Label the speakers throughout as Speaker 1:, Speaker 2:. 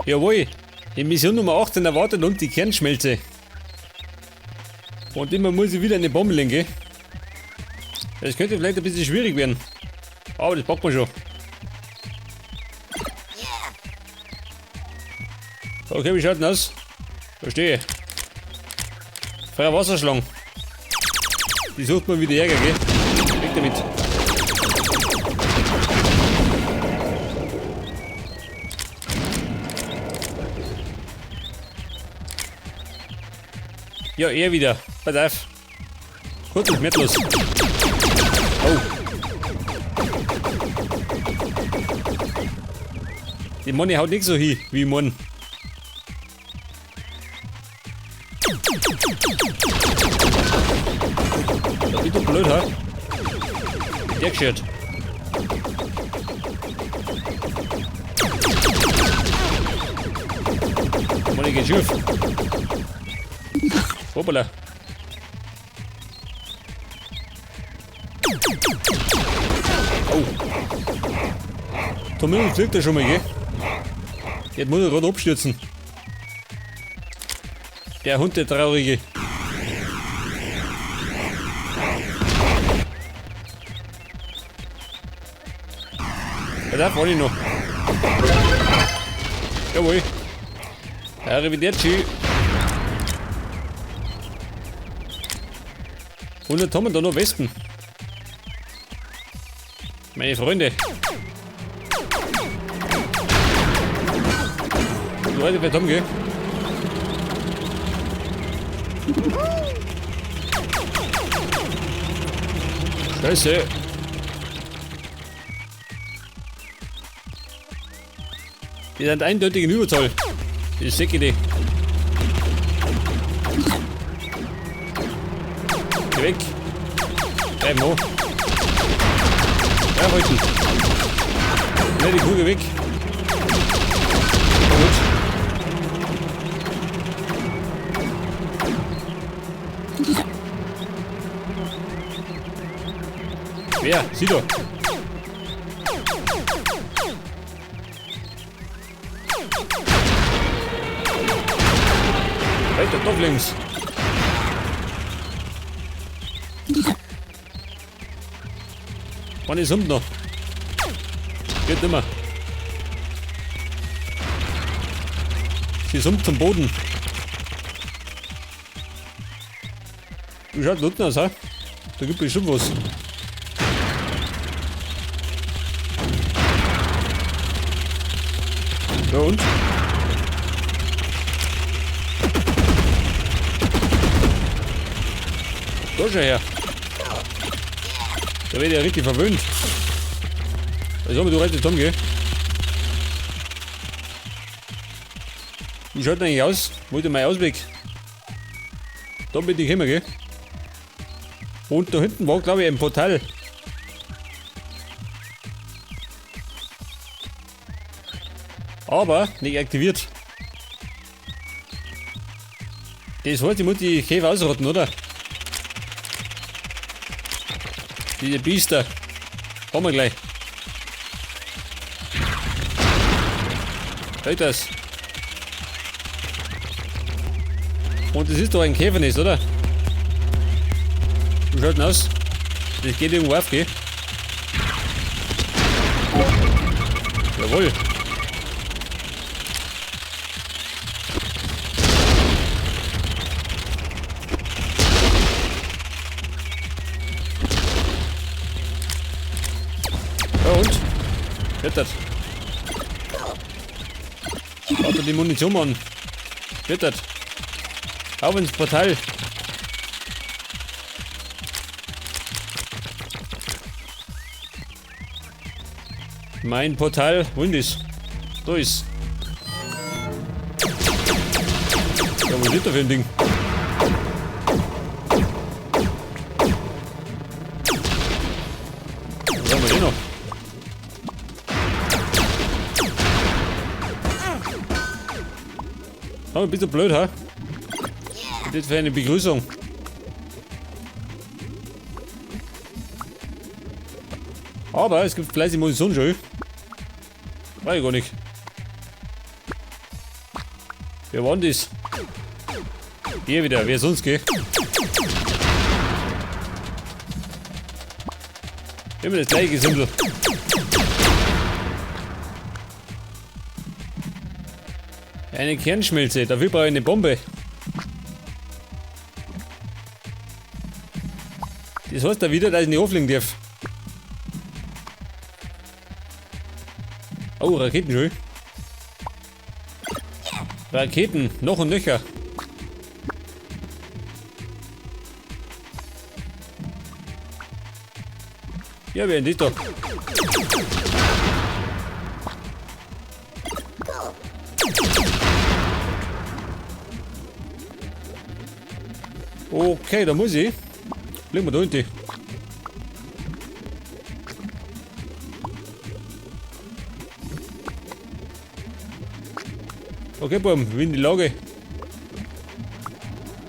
Speaker 1: Jawohl, in Mission Nummer 18 erwartet uns die Kernschmelze. Und immer muss ich wieder eine Bombe legen, gell? Das könnte vielleicht ein bisschen schwierig werden. Aber das packt man schon. Okay, wie schaut denn aus? Verstehe. Freier Wasserschlange. Die sucht man wieder Ärger, gell? Weg damit. Ja, er wieder. Pass auf. Kurz und schmerzlos. Oh. Die Money haut nicht so hin, wie Mon. Da bist du blöd, hä? Der geschert. Money geht schief. Hoppala. Oh. Zumindest fliegt er schon mal, gell? Jetzt muss er gerade abstürzen. Der Hund, der Traurige. Ja, da fahr ich noch. Jawohl. Arrivederci. Und jetzt haben wir da noch Wespen. Meine Freunde. Die Leute wird haben, gell? Scheiße. Die sind eindeutig in Überzahl. Die Säcke, die. Geh weg. Bleib mal. Ja, halten. Ne, die Kugel weg. Gut. Wer? Sieh doch. Weiter, doch links. Wann ist Hund noch? Geht nimmer. Sie summt zum Boden. Wie schaut unten aus, hä? Da gibt bestimmt was. Ja und? Da schau her. Da wird ja richtig verwöhnt. Also, du redest Tom, gell? Wie schaut denn eigentlich aus? Wo ist denn mein Ausweg? Da bin ich gekommen, gell? Und da hinten war, glaube ich, ein Portal. Aber nicht aktiviert. Das heißt, ich muss die Käfer ausrotten, oder? Diese Biester. Haben wir gleich. Halt das. Und das ist doch ein Käfernest, oder? Wie schaut denn aus? Das geht irgendwo auf, gell? Jawohl. Ja und? Wird das? Warte die Munition an. Wird das? Auf ins Portal. Mein Portal, wo ist das? Da ist. Ja, was ist da für ein Ding? Was haben wir denn noch? Oh, ein bisschen blöd, ha? Was ist das für eine Begrüßung? Aber es gibt fleißig Munition schon. Weiß ich gar nicht. Wer war denn das? Hier wieder, wer sonst, gell? Immer das gleiche Gesimpel. Eine Kernschmelze, dafür brauche ich eine Bombe. Das heißt da wieder, dass ich nicht auffliegen darf. Oh, Raketen schon. Raketen, noch und nöcher. Ja, wer denn das da? Okay, da muss ich. Fliegen wir da hinten. Okay, Buben, wie in die Lage?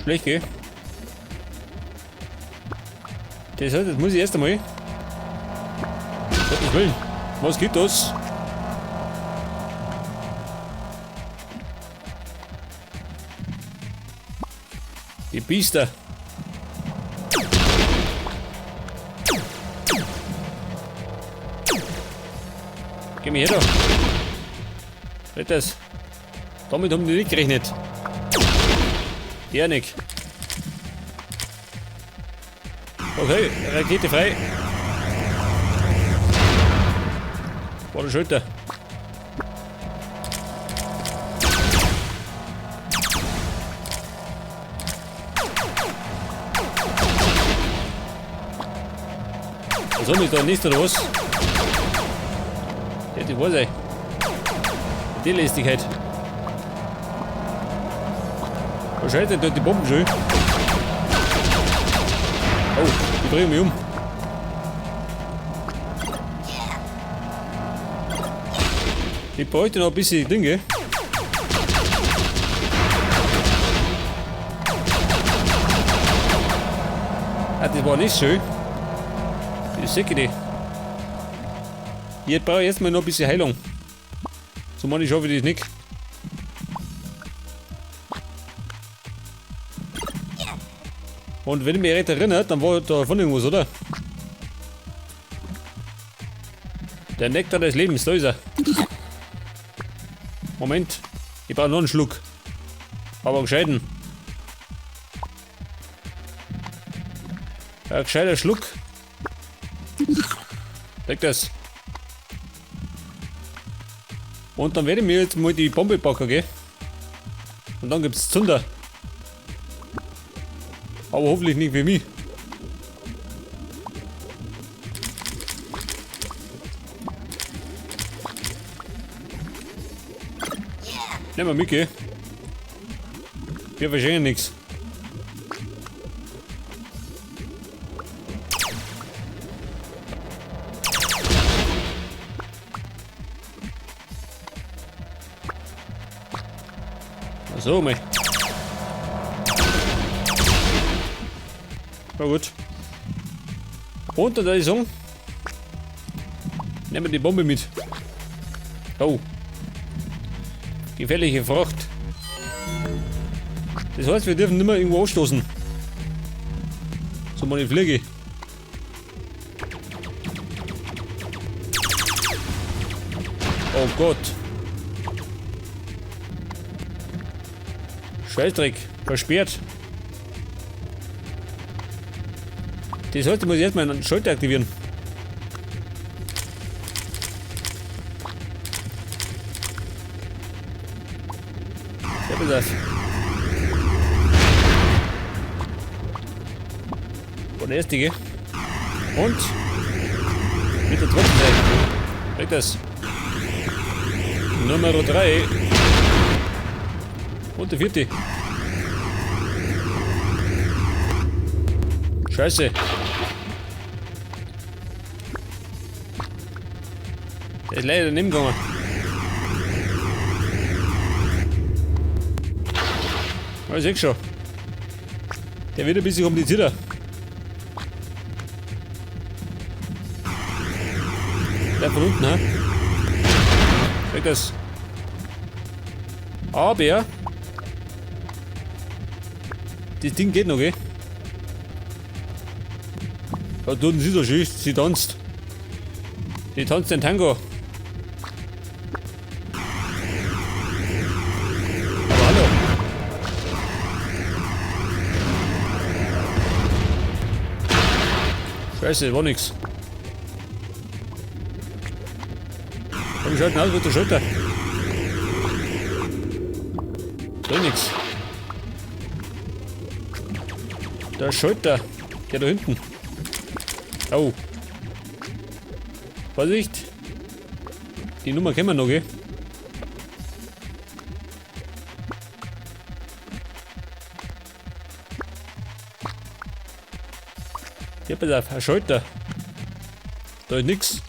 Speaker 1: Schlecht, gell? Das heißt, jetzt muss ich erst einmal. Gottes Willen. Was gibt das? Die Biester. Geh mir her da. Nicht das. Damit haben die nicht gerechnet. Der nicht. Okay, Rakete frei. War der Schulter. Was haben wir da nicht oder was? Ja, die weiß ich. Die Lästigkeit. Wahrscheinlich dort die Bomben schon. Oh, die bringen mich um. Ich bräuchte noch ein bisschen Dinge. Ah, das war nicht schön. Das sehe ich nicht. Ich brauche erstmal noch ein bisschen Heilung. So manche schaffe ich das nicht. Und wenn ich mich recht erinnere, dann war da von irgendwas, oder? Der Nektar des Lebens, da ist er. Moment, ich brauche noch einen Schluck. Aber einen gescheiten. Ein gescheiter Schluck. Weg das. Und dann werde ich mir jetzt mal die Bombe packen, gell? Und dann gibt's Zunder. Aber hoffentlich nicht für mich. Nehmen wir mit, gell? Wir verschenken nichts. Ach so, mei. Na gut. Runter da ist um. Nehmen wir die Bombe mit. Oh. Gefährliche Fracht. Das heißt, wir dürfen nicht mehr irgendwo anstoßen. So meine Fliege. Oh Gott. Scheißdreck. Versperrt. Das heißt, ich muss erstmal einen Schalter aktivieren. Ja, pass auf. Und der erste, gell? Und mit der zweiten Seite. Weg das. Nummer 3. Und der vierte. Scheiße. Der ist leider daneben gegangen. Ja, ich seh schon. Der wird ein bisschen komplizierter. Der von unten, hä? Weg das. Aber Das Ding geht noch, gell? Da tun sie so schön, sie tanzt. Sie tanzt den Tango. Aber hallo. Scheiße, war nix. Komm, schaut aus, wird der Schulter. So nix. Der Schalter. Der da hinten. Oh. Vorsicht. Die Nummer kennen wir noch, gell? Hier, pass auf, ein Schalter. Da ist nix.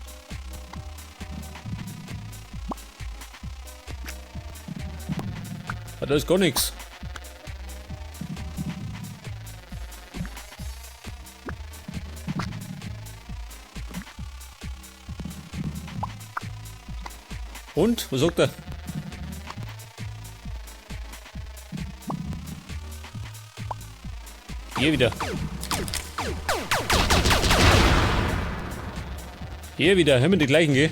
Speaker 1: Ah, da ist gar nix. Und? Was sagt er? Hier wieder. Hier wieder. Haben wir die gleichen, gell?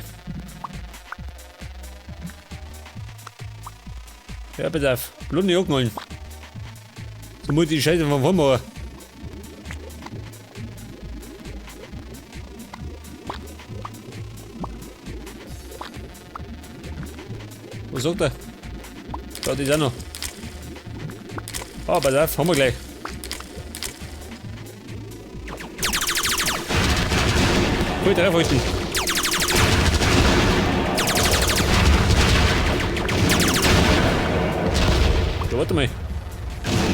Speaker 1: Ja, pass auf. Blonde angehalten. So muss ich die Scheiße von vorn machen. Was sagt er? Da, die ist auch noch. Ah, pass auf, haben wir gleich. Voll draufhalten. Ja, warte mal.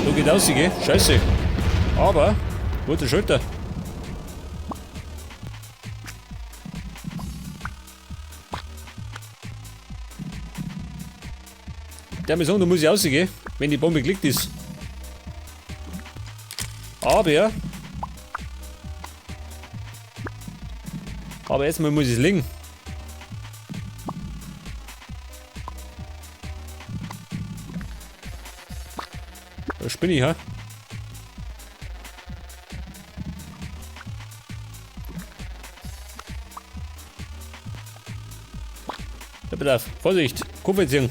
Speaker 1: Da geht aus, gell? Scheiße. Aber, wo ist der Schalter? Der mir sagen, da muss ich rausgehen, wenn die Bombe gelegt ist. Aber erstmal muss ich es legen. Da spinne ich, ha? Ja, bitte auf. Vorsicht! Kurve ziehen!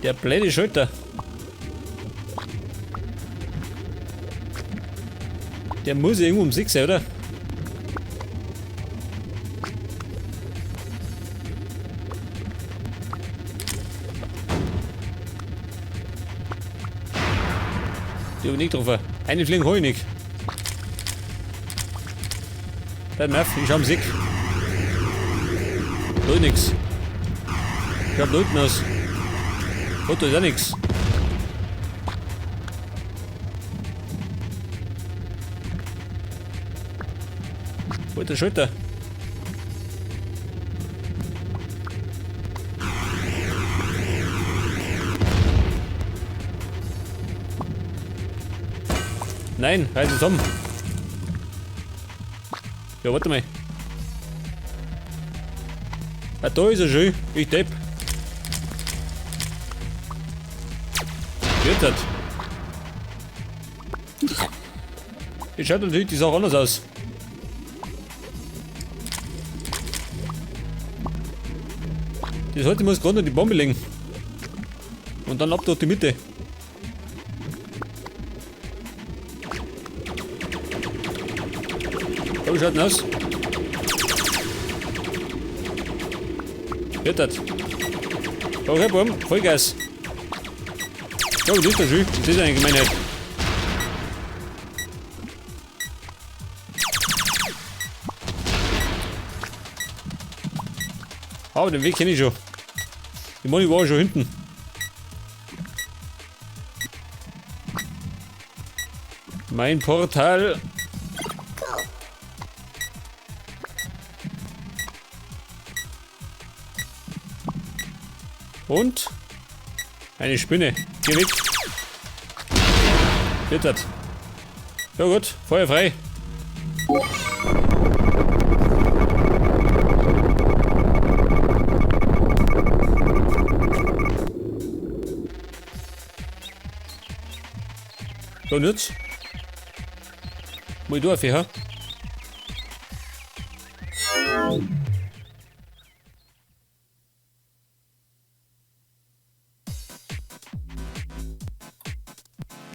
Speaker 1: Der blöde Schalter. Der muss ja irgendwo um 6 sein, oder? Die hab ich nicht getroffen. Eine Fliegen hol ich nicht. Bleib mal auf, ich hab am Sick. Da ist nix. Ich hab da unten aus. Oh, da ist auch nix. Wo ist der Schalter? Nein, reiß es um. Ja, warte mal. Ah, da ist er schön. Ich depp. Jetzt hat. Jetzt schaut natürlich die Sache anders aus. Das heute muss gerade noch die Bombe legen. Und dann ab durch die Mitte. Oh, wie schaut denn aus? Jetzt hat. Okay, bumm, Vollgas. Oh, das ist doch schön. Das ist eine Gemeinheit. Aber den Weg kenne ich schon. Die Moni war schon hinten. Mein Portal. Und eine Spinne. Geh weg. Jetzt. Ja gut, Feuer frei. Da nichts. Muss ich da aufhören?